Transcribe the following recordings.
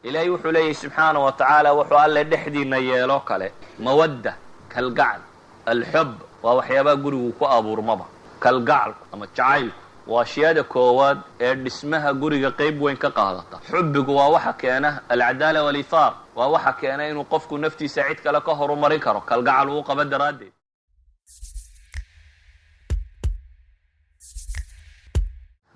Ilaahay wuxuu leeyahy subxaana wa tacaala, wuxuu alle dhexdiina yeeloo kale mawadda, kalgacal, alxub. Waa waxyaabaha gurigu ku abuurmaba. Kalgacalku ama jacaylku waa ashyaada koowaad ee dhismaha guriga qayb weyn ka qaadata. Xubbigu waa waxa keena alcadaala walithaar, waa waxa keena inuu qofku naftiisa cid kale ka horumarin karo kalgacal uu qaba daraaddeed.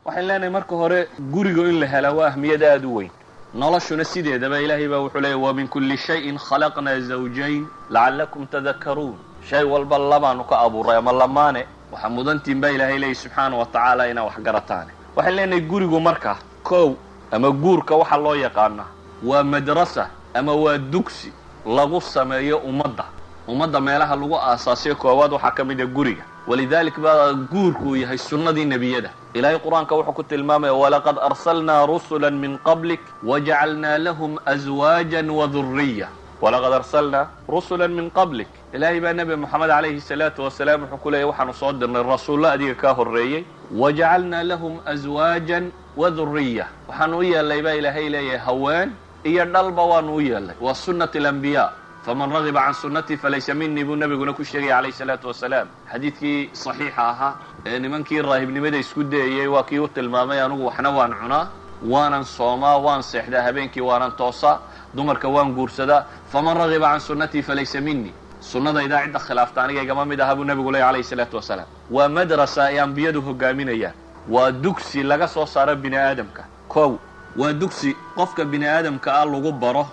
Waxayn leenahay marka hore guriga in la helaa waa ahmiyad aada u weyn noloshuna sideedaba. Ilaahay baa wuxuu leeyay, wa min kulli shayin khalaqnaa zawjayn lacalakum tadakaruun. Shay walba labaanu ka abuuray ama lamaane, waxaa mudantiin baa Ilaahay leeyay subxaana wa tacaala inaa wax garataane. Waxayn leenahay gurigu marka kow ama guurka waxaa loo yaqaanaa waa madrasa ama waa dugsi lagu sameeyo ummadda. Ummadda meelaha lagu aasaasiyo koowaad waxaa ka mid a guriga. Walidalik baa guurku uu yahay sunnadii nebiyada. Ilaahay Qur-aanka wuxuu ku tilmaamaya, walaqad arsalnaa rusula min qablik wajacalnaa lahum aswaaja waduriya. Walaqad arsalnaa rusula min qablik, Ilaahay baa Nebi Moxamed calayhi salaatu wasalaam wuxuu ku leeyay, waxaanu soo dirnay rasuullo adiga kaa horreeyey, wajacalnaa lahum aswaajan waduriya, waxaanu u yeelnay baa Ilaahay leeyahay haween iyo dhalba waanu u yeelnay. Waa sunnat alambiyaa. Faman ragiba can sunnatii falaysa minii buu nabiguna ku sheegaya calayhi salaatu wasalaam, xadiidkii saxiixa ahaa ee nimankii raahibnimada isku dayayey waa kii u tilmaamay, anugu waxna waan cunaa, waanan soomaa, waan seexdaa habeenkii, waanan toosaa, dumarka waan guursadaa. Faman ragiba can sunnatii falaysa minii, sunnadaydaa cidda khilaafta aniga igama mid aha buu nabigu leeyay calayhi salaatu wasalaam. Waa madrasa ay ambiyadu hogaaminayaan, waa dugsi laga soo saaro bini aadamka. Kow, waa dugsi qofka bini aadamka ah lagu baro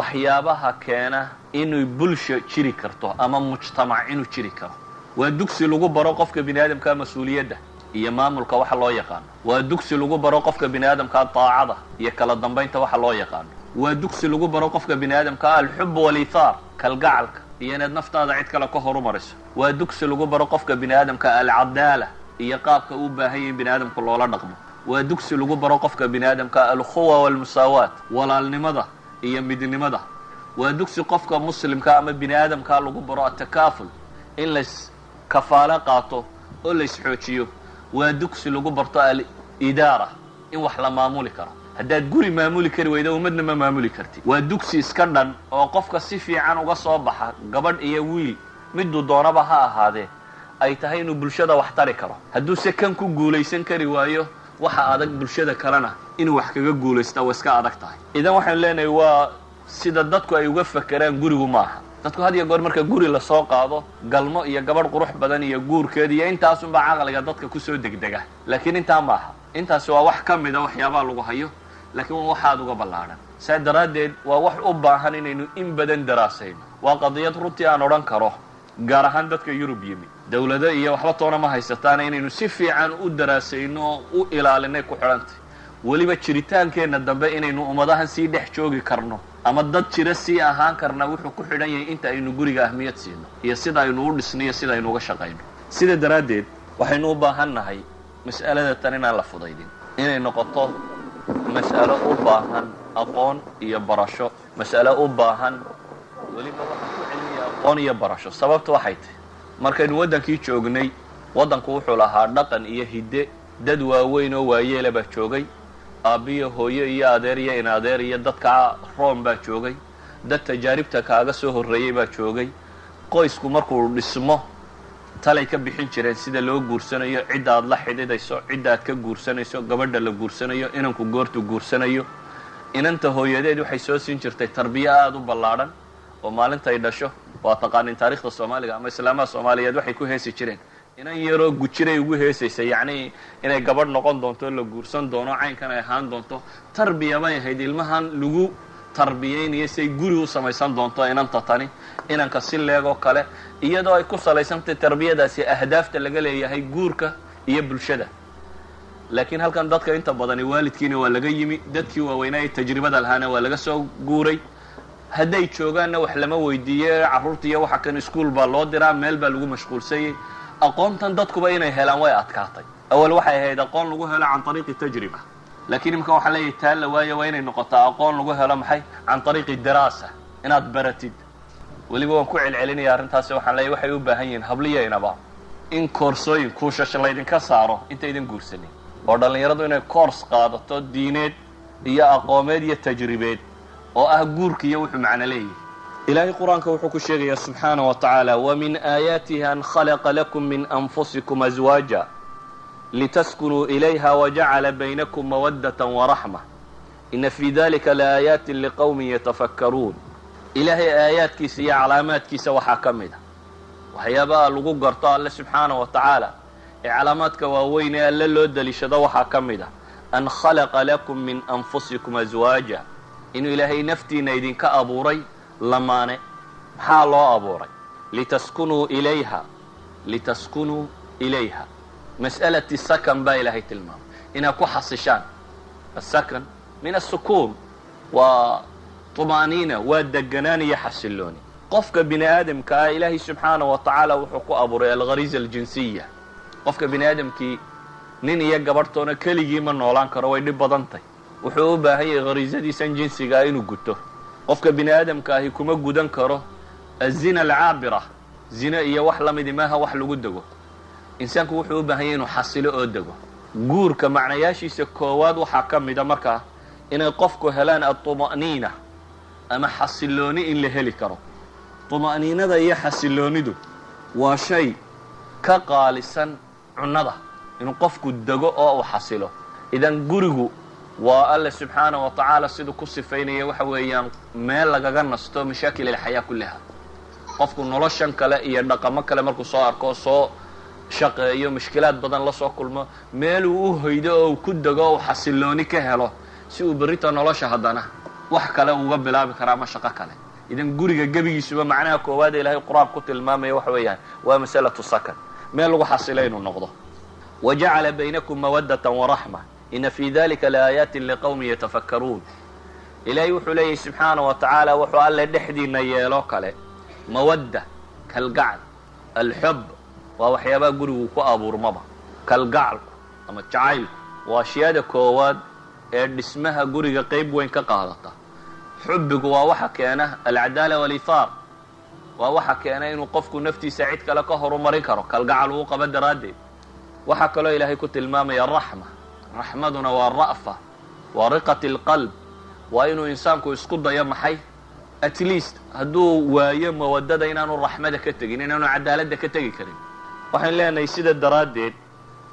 waxyaabaha keena inuu bulsha jiri karto ama mujtamac inuu jiri karo. Waa dugsi lagu baro qofka bini aadamkaa mas-uuliyadda iyo maamulka waxa loo yaqaano. Waa dugsi lagu baro qofka bini aadamkaa daacada iyo kala dambaynta waxa loo yaqaano. Waa dugsi lagu baro qofka bini aadamkaa alxub walithaar, kalgacalka iyo inaad naftaada cid kale ka horumariso. Waa dugsi lagu baro qofka bini aadamka alcadaala iyo qaabka uu baahan yahay in bini aadamku loola dhaqmo. Waa dugsi lagu baro qofka bini aadamka alkhuwa walmusaawaat, walaalnimada iyo midnimada. Waa dugsi qofka muslimka ama bini aadamkaa lagu baro atakaaful, in lays kafaalo qaato oo lays xoojiyo. Waa dugsi lagu barto alidaara, in wax la maamuli karo. Haddaad guri maamuli kari weyda, ummadna ma maamuli kartid. Waa dugsi iska dhan oo qofka si fiican uga soo baxa, gabadh iyo wiil miduu doonaba ha ahaadee, ay tahay inuu bulshada wax tari karo. Hadduuse kan ku guulaysan kari waayo, waxa adag bulshada kalena inuu wax kaga guulaysta, waa iska adag tahay. Idan waxaynu leenahay waa sida dadku ay uga fakeraan gurigu maaha. Dadku had iyo goor marka guri lasoo qaado, galmo iyo gabadh qurux badan iyo guurkeed iyo intaasunbaa caqliga dadka kusoo degdega, laakiin intaa maaha. Intaasi waa wax ka mida waxyaabaha lagu hayo, laakiin waa waxaad uga ballaadhan. Saa daraaddeed waa wax u baahan inaynu in badan daraasayno. Waa qadiyad runtii aan odhan karo gaar ahaan dadka Yurub yimi, dawlado iyo waxba toona ma haysataana, inaynu si fiican u daraasayno oo u ilaalinay ku xidhantay. Weliba jiritaankeenna dambe inaynu ummadahan sii dhex joogi karno ama dad jira sii ahaan karna wuxuu ku xidhan yahay inta aynu guriga ahmiyad siino iyo sida aynu u dhisno iyo sida aynu uga shaqayno. Sida daraaddeed waxaynu u baahan nahay mas'alada tan inaan la fudaydin, inay noqoto mas'alo u baahan aqoon iyo barasho, mas'alo u baahan weliba waxaan ku celinayaa aqoon iyo barasho. Sababta waxay tahay, markaynu waddankii joognay, waddanku wuxuu lahaa dhaqan iyo hidde. Dad waaweyn oo waayeela baa joogay, aabbiyo hooyo iyo adeer iyo inadeer iyo dadka room baa joogay, dad tajaaribta kaaga soo horreeyey baa joogay. Qoysku markuu dhismo talay ka bixin jireen sida loo guursanayo, cidda aad la xidhidayso, cidda aad ka guursanayso, gabadha la guursanayo, inanku goortu guursanayo. Inanta hooyadeed waxay soo siin jirtay tarbiyo aada u ballaadhan oo maalintay dhasho, waa taqaanin taarikhda Soomaaliga ama islaamaha Soomaaliyeed, waxay ku heesi jireen inan yaroo gujiray ugu heesaysa, yacnii inay gabadh noqon doonto, la guursan doono, caynkan ay ahaan doonto. Tarbiya bay ahayd ilmahan lagu tarbiyaynayo say guri u samaysan doonto inanta tani, inanka si leegoo kale, iyadoo ay ku salaysantay tarbiyadaasi ahdaafta laga leeyahay guurka iyo bulshada. Laakiin halkan dadka inta badani waalidkiina waa laga yimi, dadkii waaweynaa ee tajribada lahaana waa laga soo guuray. Hadday joogaanna wax lama weydiiye, carruurta iyo waxa kan iskuol baa loo diraa, meel baa lagu mashquulsanyay. Aqoontan dadkuba inay helaan way adkaatay. Awal waxay ahayd aqoon lagu helo can ariiqi tajriba, laakiin imika waxaa leeyahay taa la waayo, waa inay noqotaa aqoon lagu helo maxay? Can ariiqi diraasa, inaad baratid. Weliba waan ku celcelinaya arrintaasi, waxaan leeyahy waxay u baahan yihiin habliyaynaba in koorsooyin kuushash laydinka saaro intaydan guursanin, oo dhallinyaradu inay koors qaadato diineed iyo aqoomeed iyo tajribeed Oo ah guurkiiyo wuxuu macno leeyahay. Ilaahay Qur-aanka wuxuu ku sheegayaa subxaana wa tacaala: "ومن آياته أن خلق لكم من أنفسكم أزواجا لتسكنوا إليها وجعل بينكم مودة ورحمة إن في ذلك لآيات لقوم يتفكرون." Ilaahay aayaadkiisa iyo calaamaadkiisa waxaa ka mid a waxyaabaha lagu garto Alle subxaana wa tacaala ee calaamaadka waaweyn ee Alle loo daliishado, waxaa ka mid a أن خلق لكم من أنفسكم أزواجا, inuu Ilaahay naftiina idinka abuuray lamaane. Maxaa loo abuuray? لتسكنوا إليها, لتسكنوا إليها, مسألة sakan baa Ilaahay tilmaamay, inaad ku xasishaan. السكن من السكون, waa طمأنينة, waa deganaan iyo xasilooni. Qofka bini aadamka ah Ilaahay subxaana wa tacaala wuxuu ku abuuray الغريزة الجنسية. Qofka bini aadamkii nin iyo gabadhtoona keligii ma noolaan karo, way dhib badantay. Wuxuu u baahan yahay khariisadiisan jinsigaa inuu guto. Qofka bini aadamka ahi kuma gudan karo الزنا العابرة, zine iyo wax la midi maaha wax lagu dego. Insaanku wuxuu u baahan yahay inuu xasilo oo dego. Guurka macnayaashiisa koowaad waxaa ka mida markaa inay qofku helaan الطمأنينة ama xasilooni in la heli karo. Tuma'niinada iyo xasiloonidu waa shay ka qaalisan cunnada, inuu qofku dego oo uu xasilo. Idan gurigu waa Alle subxaana wa tacaala siduu ku sifaynaya waxa weeyaan meel lagaga nasto مشاكل الحياة كلها. Qofku noloshan kale iyo dhaqamo kale markuu soo arko, soo shaqeeyo, mushkilaad badan la soo kulmo, meeluu u hoydo oo uu ku dego oo uu xasilooni ka helo si uu berrita nolosha haddana wax kale uga bilaabi kara ama shaqo kale. Idan guriga gebigiisuba macnaha koowaad ee Ilahay Qur-aan ku tilmaamaya waxa weeyaan waa مسألة سكن, meel lagu xasilo inuu noqdo. وجعل بينكم مودة ورحمة إن في ذلك لآيات لقوم يتفكرون. Ilaahay wuxuu leeyahy subxaana wa tacaala, wuxuu Alle dhexdiina yeeloo kale mawadda, kalgacal, الحب. Waa waxyaabaha gurigu ku abuurmaba. Kalgacalku ama jacaylku waa ashyaada koowaad ee dhismaha guriga qayb weyn ka qaadata. Xubbigu waa waxa keena العدالة والإيثار, waa waxa keena inuu qofku naftiisa cid kale ka horumarin karo kalgacal uu qabo daraaddeed. Waxaa kaloo Ilaahay ku tilmaamaya raxma. Raxmaduna waa رأفة, waa رقة القلب, waa inuu insaanku isku dayo maxay, at least hadduu waayo mawadada, inaanu raxmada ka tegin, inaanu cadaaladda ka tegi karin. Waxaan leenahay, sida daraaddeed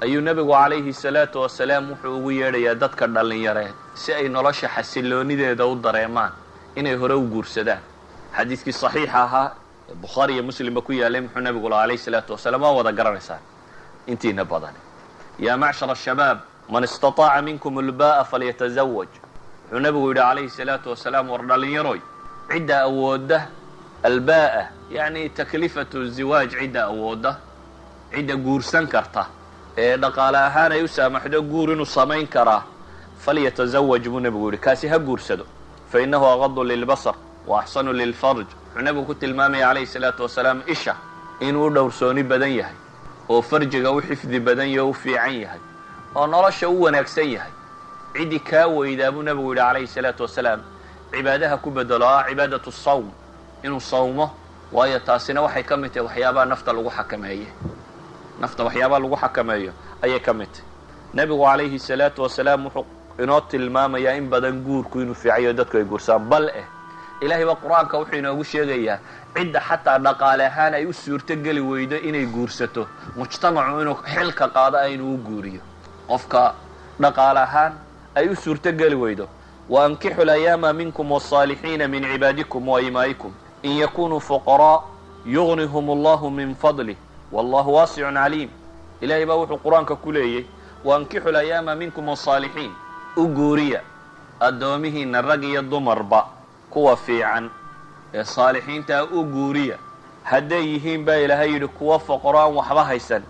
ayuu Nebigu calayhi salaatu wasalaam wuxuu ugu yeedhayaa dadka dhallinyareed, si ay nolosha xasiloonideeda u dareemaan, inay hore u guursadaan. Xadiidkii saxiixa ahaa ee Bukhaari iyo Muslimba ku yaalay, muxuu Nebigu laha calayhi salaatu wasalaam? Waa wada garanaysaan intiina badan: "يا معشر الشباب، من استطاع منكم الباءة فليتزوج." Wuxuu Nebigu yidhi calayhi salaatu wasalaam: war dhallinyaroy, cidda awoodda الباءة, yacni تكلفة الزواج, cidda awoodda, cidda guursan karta ee dhaqaale ahaan ay u saamaxdo guur inuu samayn karaa, فليتزوج buu Nebigu yidhi, kaasi ha guursado. فإنه أغض للبصر وأحصن للفرج. Wuxuu Nebigu ku tilmaamaya calayhi salaatu wasalaam isha inuu u dhowrsooni badan yahay oo farjiga u xifdi badan yahay o u fiican yahay oo nolosha u wanaagsan yahay. Ciddii kaa weydaa, buu Nebigu yidhi calayhi salaatu wasalaam, cibaadaha ku bedelo, ah عبادة الصوم, inuu sawmo, waayo taasina waxay ka mid tahay waxyaabaha nafta lagu xakameeye. Nafta waxyaabaha lagu xakameeyo ayay ka mid tahay. Nebigu calayhi salaatu wasalaam wuxuu inoo tilmaamayaa in badan guurku inuu fiicayo, dadku ay guursaan. Bal eh, Ilaahay baa Qur-aanka wuxuu inoogu sheegayaa cidda xataa dhaqaale ahaan ay u suurto geli weydo inay guursato, mujtamacu inuu xilka qaado inuu u guuriyo. Qofka dhaqaale ahaan ay u suurto geli weydo: "وأنكحوا الأيامى منكم والصالحين من عبادكم وإمائكم إن يكونوا فقراء يغنهم الله من فضله والله واسع عليم." Ilaahay baa wuxuu Qur-aanka ku leeyay: "وأنكحوا الأيامى منكم والصالحين", u guuriya addoomihiina rag iyo dumarba kuwa fiican ee saalixiintaa u guuriya. Hadday yihiin, baa Ilaahay yidhi, kuwa foqoro aan waxba haysan,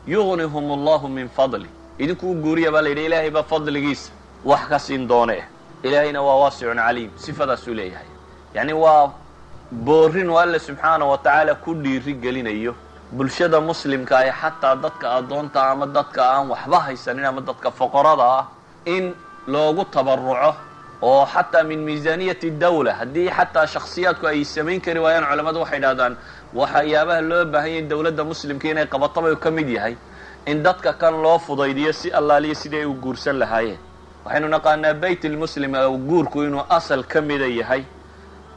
يغنهم الله من فضله, idinku u guuriya baa la yidhi, Ilaahay baa fadligiisa wax ka siin doone eh. Ilaahayna waa واسع عليم, sifadaasuu leeyahay. Yacni waa boorin oo Alle subxaana wa tacaala ku dhiiri gelinayo bulshada muslimka ah, xataa dadka addoonta ama dadka aan waxba haysanin ama dadka foqorada ah, in loogu tabaruco oo xataa من ميزانية الدولة, haddii xataa shaksiyaadku ay samayn kari waayaan. Culamadu waxay dhahdaan waxyaabaha loo baahan yahay dowladda muslimka inay qabato bay ka mid yahay in dadka kan loo fudaydiyo si allaaliyo sidii ay u guursan lahaayeen. Waxaynu naqaanaa bayt almuslim oo guurku inuu asal ka mida yahay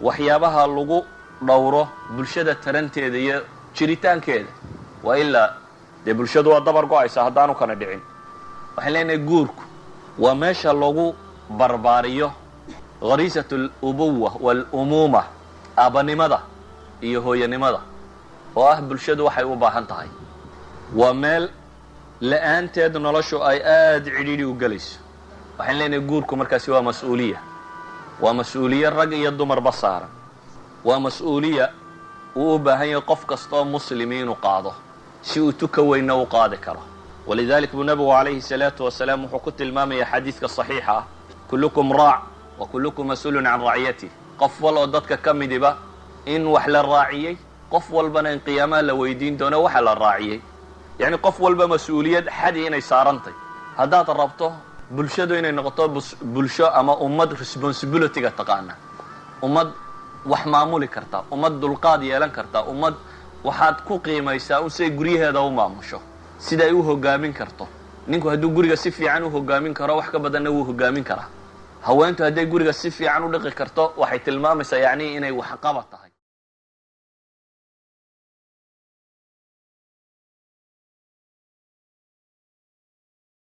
waxyaabaha lagu dhowro bulshada taranteeda iyo jiritaankeeda, waa ilaa dee bulshadu waa dabar go-aysa haddaanu kana dhicin. Waxaan leenahay guurku waa meesha lagu barbaariyo khariisat alubuwa waalumuuma, aabanimada iyo hooyanimada, oo ah bulshadu waxay u baahan tahay. Waa meel la-aanteed noloshu ay aada cidhiidhi u gelayso. Waxaan leenahay guurku markaasi waa mas-uuliya, waa mas-uuliye rag iyo dumarba saaran, waa mas-uuliya uu u baahan yahay qof kasta oo muslimi inuu qaado si uu tuka weynna u qaadi karo. Walidalik buu nabigu calayhi salaatu wasalaam wuxuu ku tilmaamaya xadiidka saxiixa ah, kullukum raac wa kullukum mas-uulun can raaciyatih. Qof wal oo dadka ka midiba in wax la raaciyey, qof walbana in qiyaamaha la weydiin doono waxa la raaciyey. Yacni qof walba mas-uuliyad xadi inay saarantay. Haddaad rabto bulshadu inay noqoto bulsho ama ummad responsibilityga taqaana, ummad wax maamuli karta, ummad dulqaad yeelan karta, ummad waxaad ku qiimaysaa un siay guryaheeda u maamusho, sida ay u hogaamin karto. Ninku hadduu guriga si fiican u hogaamin karo, wax ka badanna wuu hogaamin karaa. Haweentu hadday guriga si fiican u dhiqi karto, waxay tilmaamaysaa yacni inay waxqaba tahay.